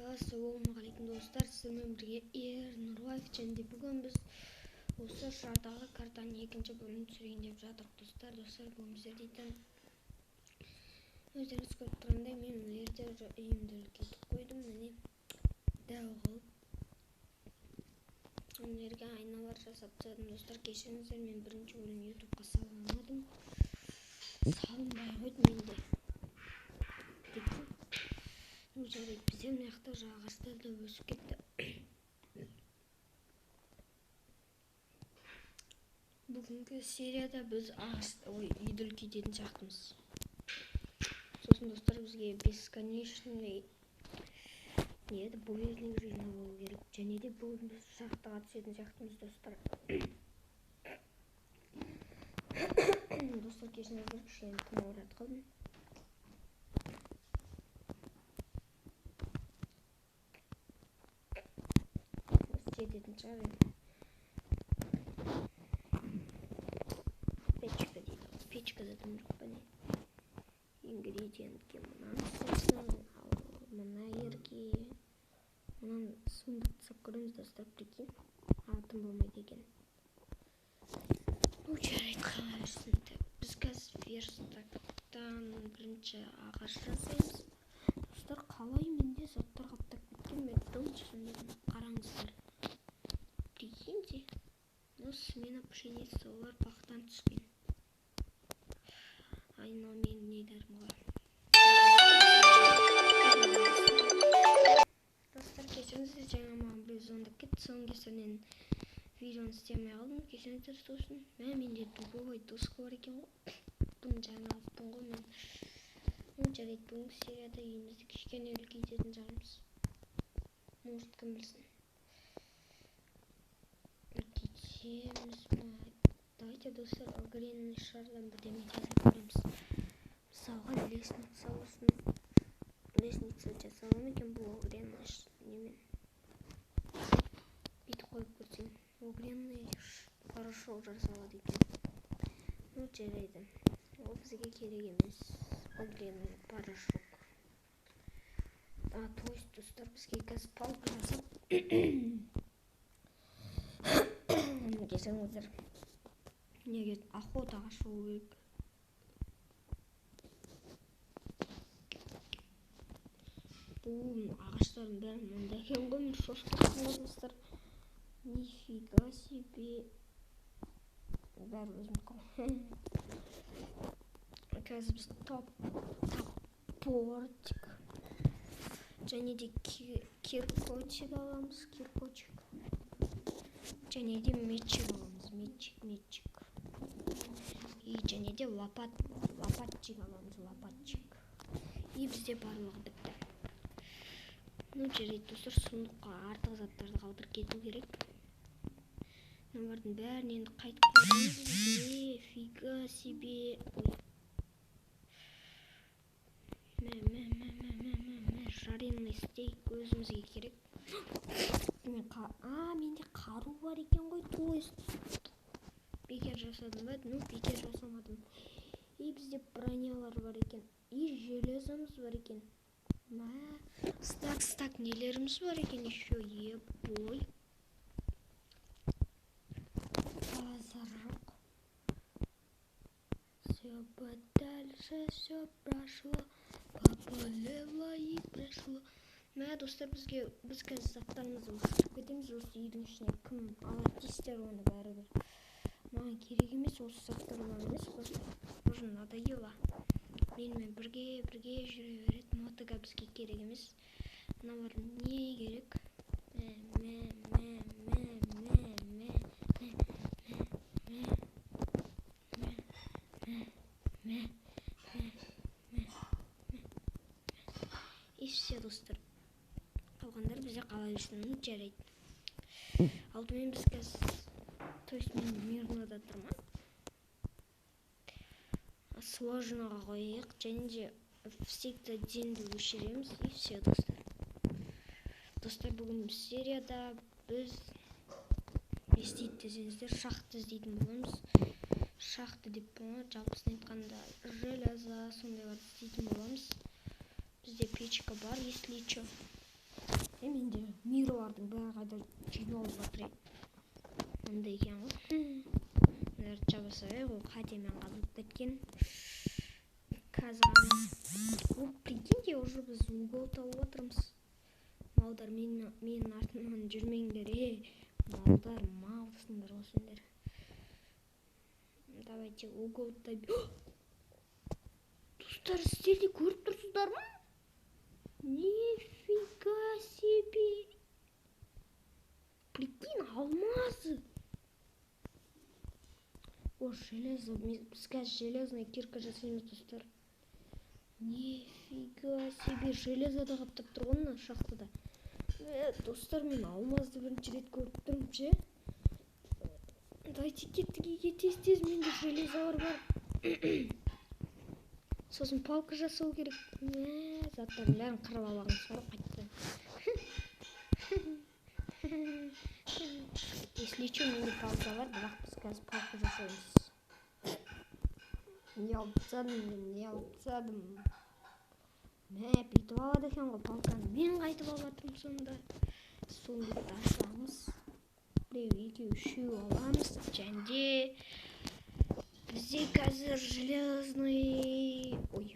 Ассалаумағалейкум достар, сіздермен бірге Ернұрлаев және де бүгін біз осы шардағы картаның екінші бөлімін түсірейін деп жатырмық достар. Достар, бүгін біздер дейтін өздеріңіз көріп тұрғандай мен мына жерде уже үйімді үлкейтіп қойдым, міне дәу қылып. Мына жерге айналар жасап тастадым достар, кешіріңіздер, мен бірінші бөлім ютубқа сала алмадым, салынбай қойды менде. Жарайды, бізде мына жақта уже ағаштар да өсіп кетті. Бүгінгі серияда біз үйді үлкейтетін сияқтымыз. Сосын достар, бізге бесконечный не еді, булыжник жинап алу керек. Және де бүгін біз шахтаға түсетін сияқтымыз достар. Достар, кешіріңіздер, кішкене тұмауратып қалдым. Жететін шығар енді. Печка дейді. Печкада дым жоқ па не? Ингредиентке мынаны салсаң, ал мына жерге мынаны сундук жасап көреміз достар, прикинь. Дым болмайды екен. Ну, жарайды, қала берсін. Так, біз қазір верстактан бірінші ағаш жасаймыз. Достар, қалай менде заттар қаптап кеткен, мен дым түсінбедім. Қараңыздар. Прикиньте, ну, смена пшеницы, олар бақтан түскен. Ай, мынау менің нелерім ғой. Достар, кешіріңіздер, жаңа маған біреу звондап кетті, соның кесірінен видеоны істемей қалдым. Кешіріңіздер сосын. Мә, менде дубовый доска бар екен ғой. Бұны жаңа алыппын ғой мен. Ну, жарайды, бүгінгі серияда үйімізді кішкене үлкейтетін шығармыз. Может, кім білсін. Үлкейтеміз ма? Давайте, достар, огренный шардан бірдеме жасап көреміз. Мысалға, лестница болсын. Лестница жасала ма екен бұл огренный немен? Бүйтіп қойып көрсең, огренный порошок жасалады екен. Ну, жарайды. Ол бізге керек емес. Огренный порошок. То есть, достар, бізге қазір палка жасап кешіріңіздер. Неге охотаға шығу керек. Бұл ағаштардың бәрі мында екен ғой, мен шошып кеттім ғой достар. Нифига себе. Бәрі өзімдікі ғой. Қазір біз топортик және де киркочик аламыз, киркочик. Және де мечик аламыз, мечик, мечик. И және де лопатчик аламыз, лопатчик. И бізде барлығы бітті. Ну, жарайды, достар, сундукқа артық заттарды қалдырып кету керек. Мыналардың бәрін енді қайтып қоямыз. Нифига себе. Ой. Мә, мә, мә, мә, мә, мә, мә. Жареный стейк өзімізге керек. Менде қару бар екен ғой, то есть бекер жасадым ба? Ну, бекер жасамадым. И бізде бронялар бар екен. И железомыз бар екен. Мә, стак нелеріміз бар екен еще. Ебой. Базар жоқ. Все подальше, все прошло, поболело и прошло. Мә, достар, біз қазір заттарымызды өшіріп кетеміз. Осы үйдің ішіне кім алады дейсіздер, оны бәрібір. Маған керек емес, осы заттар маған емес, просто уже надоело. Менімен бірге жүре береді. Мотыга бізге керек емес. Мыналар не керек? Мә, мә, мә, мә, мә, мә, мә, мә, мә, мә, мә, мә, мә, мә. И все, достар. Қалғандар бізде қала берсін. Ну, жарайды. Алдымен біз қазір, то есть мен мирнода тұрмын. Сложноға қояйық және де всегда денді өшіреміз. И все, достар. Достар, бүгін серияда біз не істейді десеңіздер, шахта іздейтін боламыз. Шахта деп болады, жалпысын айтқанда железо сондайларды іздейтін боламыз. Бізде печка бар, если чё. Менде мирлардың бәрі қайда жиналып жатыр. Мындай екен ғой. Мыналарды жаба салайық, ол қатемен қазылып кеткен. Қазір ғана. О, прикиньте, уже біз угол тауып отырмыз. Малдар менің артымнан жүрмеңдер, ей. Малдар, малсыңдар ғой сендер. Давайте угол Достар, сіздер де көріп тұрсыздар ма? Нифига себе. Прикинь, алмазы. О, железо. Біз қазір железная кирка жасаймыз, достар. Нифига себе, железо да қаптап тұр ғой мына шахтада. Достар, мен алмазды бірінші рет көріп тұрмын ше. Давайте кеттік үйге тез-тез, менде железолар бар. Сосын палка жасау керек. Заттардың бәрін қырып алғанбыз ғой қайтадан. Если чё, менде палка бар, бірақ біз қазір палка жасаймыз. Не алып тастадым мен, не алып тастадым. Мә, бүйтіп алады екен ғой палканы. Мен қайтып алып жатырмын сонда. Сундукты ашамыз. Біреу, екеу, үшеу аламыз. Және де бізде қазір железный, ой,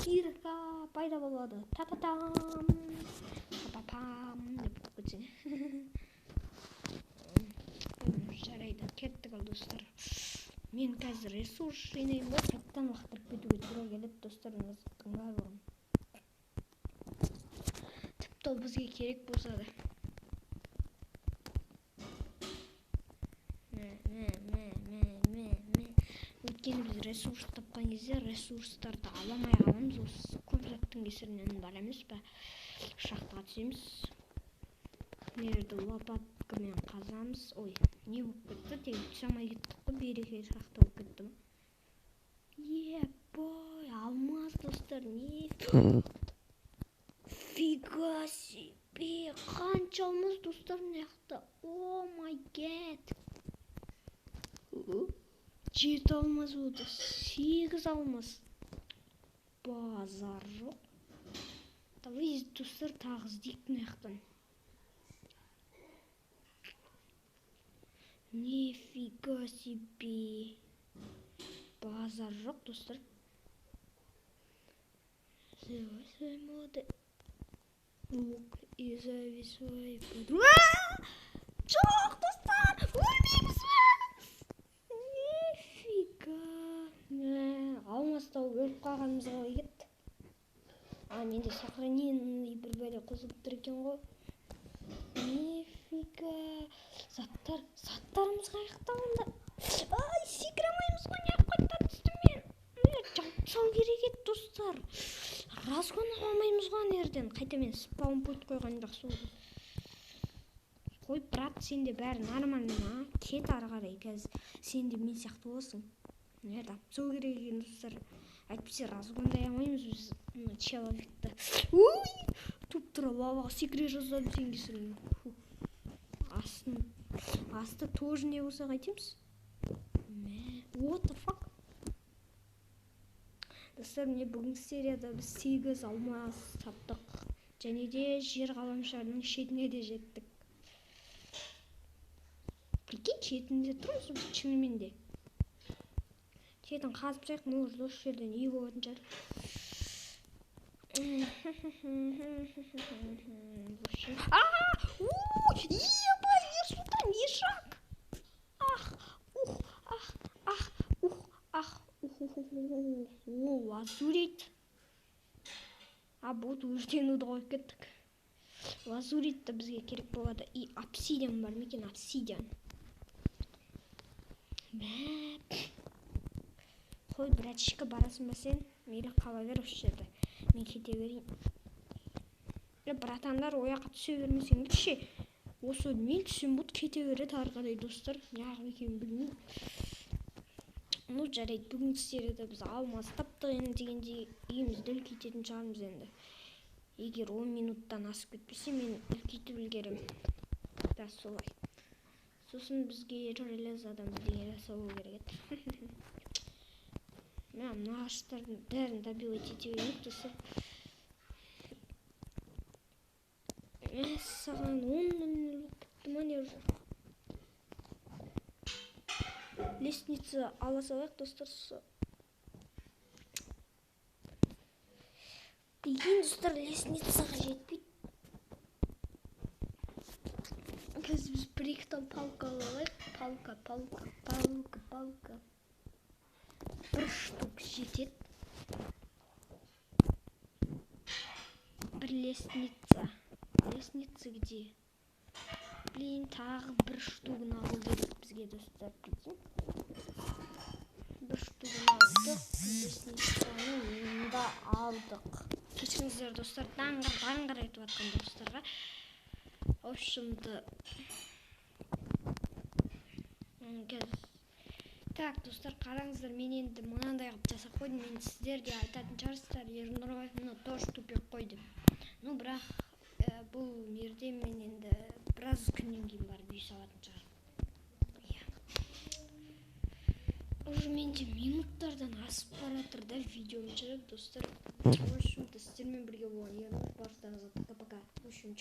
кирка пайда болады. Та-та-там, та-та-там деп қойып кетсең. Жарайды, кеттік ал, достар. Мен қазір ресурс жинаймын ғой, қайтадан лақтырып кетуге тура келеді, достар, мына заттың барлығын. Тіпті ол бізге керек болса да. Мә, мә, мә, мә, мә, мә. Өйткені біз ресурс тапқан кезде ресурстарды ала алмай қаламыз. Осы көп заттың кесірінен бар емес пе? Шахтаға түсеміз. Мына жерді лопаткамен қазамыз. Ой, не болып кетті? Тегі түсе алмай кеттік қой, береке шахта болып кетті ма? Ебой, алмаз, достар, не? Фига себе, қанша алмаз, достар, мына жақта. О май гад. 7 алмаз болды, 8 алмаз. Базар жоқ. Давай, достар, тағы іздейік мына жақтан. Нифига себе. Базар жоқ, достар. Лук и зови свою подругу. Жоқ, достар, өлмейміз біз. Нифига. Алмаз тауып өліп қалғанымыз қалай кетті? А, менде сохраненный бір бәле қосылып тұр екен ғой. Нифига. Заттарымыз қаяқта онда? Ай, секіре алмаймыз ғой, неғып қайтадан түстім мен? Жауып тастау керек еді, достар. Разгон ала алмаймыз ғой ана жерден. Қайта мен спаун пульт қойған жақсы болды. Қой, брат, сенде бәрі нормально ма? Кет ары қарай, қазір сен де мен сияқты боласың. Мына жерді алып тастау керек екен, достар. Әйтпесе разгондай алмаймыз біз мына человекті. Ой, туп-тура лаваға секіре жаздадым сен кесірінен. Фу. Асты тоже не болса қайтеміз? Мә, what the fuck? Достар, міне бүгінгі серияда біз 8 алмаз таптық. Және де жер ғаламшарының шетіне де жеттік. Прикинь, шетінде тұрмыз біз шынымен де. Шетін қазып тастайық, может, осы жерден үй болатын шығар. Ебать, Ерсұлтан, ешак! Ах, ух, ах, ах, ух, ах, ух, ух, ух, ух, ух, о, лазурит. А, вот өртенуді қойып кеттік. Лазурит та бізге керек болады. И обсидиан бар ма екен, обсидиан. Мә. Қой, братишка, барасың ба сен? Мейлі, қала бер осы жерде. Мен кете берейін. Е, братандар, ол жаққа түсе бермесеңдер ше. Осы мен түссем болды, кете береді ары қарай, достар. Неғып екенін білмеймін. Ну, жарайды, бүгінгі серияда біз алмаз таптық енді дегенде үйімізді үлкейтетін шығармыз енді. Егер 10 минуттан асып кетпесе, мен үлкейтіп үлгеремін. Да, солай. Сосын бізге железодан бірдеңе жасау керек еді. Мә, мына ағаштардың бәрін добивать ете берейік, достар. Мәссаған, 10:00 болып кетті ма, не уже? Лестница ала салайық, достар. Блин, достар, лестницаға жетпейді. Қазір біз бір екі тал палка ала алайық. Палка, палка, палка, палка. Бір штук жетеді. Бір лестница. Лестница где? Блин, тағы бір штугын алу керек бізге, достар. Прикинь. Бір штугын алдық. Лестницаны енді алдық. Кешіріңіздер, достар, даңғыр даңғыр айтып жатқан достарға. В общем-то, қазір. Так, достар, қараңыздар, мен енді мынандай қылып жасап қойдым. Мен сіздер де айтатын шығарсыздар, Ернұрбаев мына тоже тупик қой деп. Ну, бірақ бұл мирде мен енді біраз күннен кейін барып үй салатын шығармын. Иә. Уже менде минуттардан асып бара жатыр да видеом ше, достар. В общем-то, сіздермен бірге болған Ернұр, барлықтарыңызға пока-пока. В общем, чао.